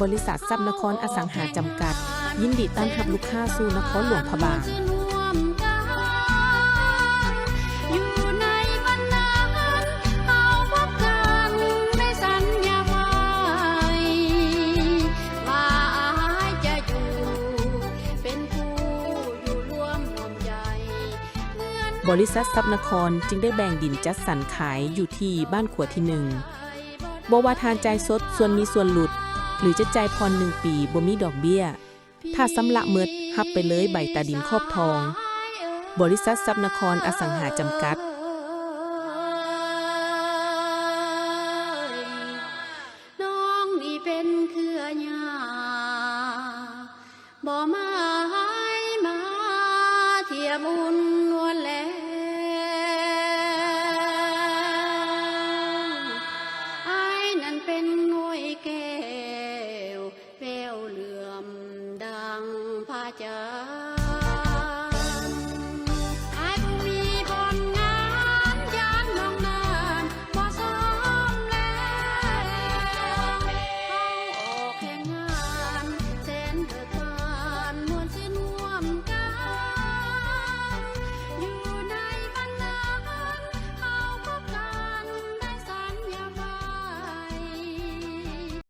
ບໍລິສັດຊັບນະຄອນອະສັງຫາຈຳກັດ ຍິນດີຕ້ອນຮັບລູກຄ້າສູ່ນະຄອນຫຼວງພະບາງ. ບໍລິສັດຊັບນະຄອນຈຶ່ງໄດ້ແບ່ງດິນຈັດສັນຂາຍຢູ່ທີ່ບ້ານຂົວທີໜຶ່ງ. ບໍ່ວ່າທ່ານຈ່າຍສົດສ່ວນມີສ່ວນຫຼຸດ ຫຼືຈະຈ່າຍຜ່ອນໜຶ່ງປີບໍ່ມີດອກເບ້ຍ, ຖ້າຊຳລະໝົດຮັບໄປເລີຍໃບຕາດິນຂອບທອງ. ບໍລິສັດຊັບນະຄອນອະສັງຫາຈຳກັດ. ນ້ອງນີ້ເປັນເຄືອຫຍ້າ ບໍ່ໝາຍມາທຽບອຸ່ນນວນແລ້ວ ອ້າຍນັ້ນເປັນງວຍແກ້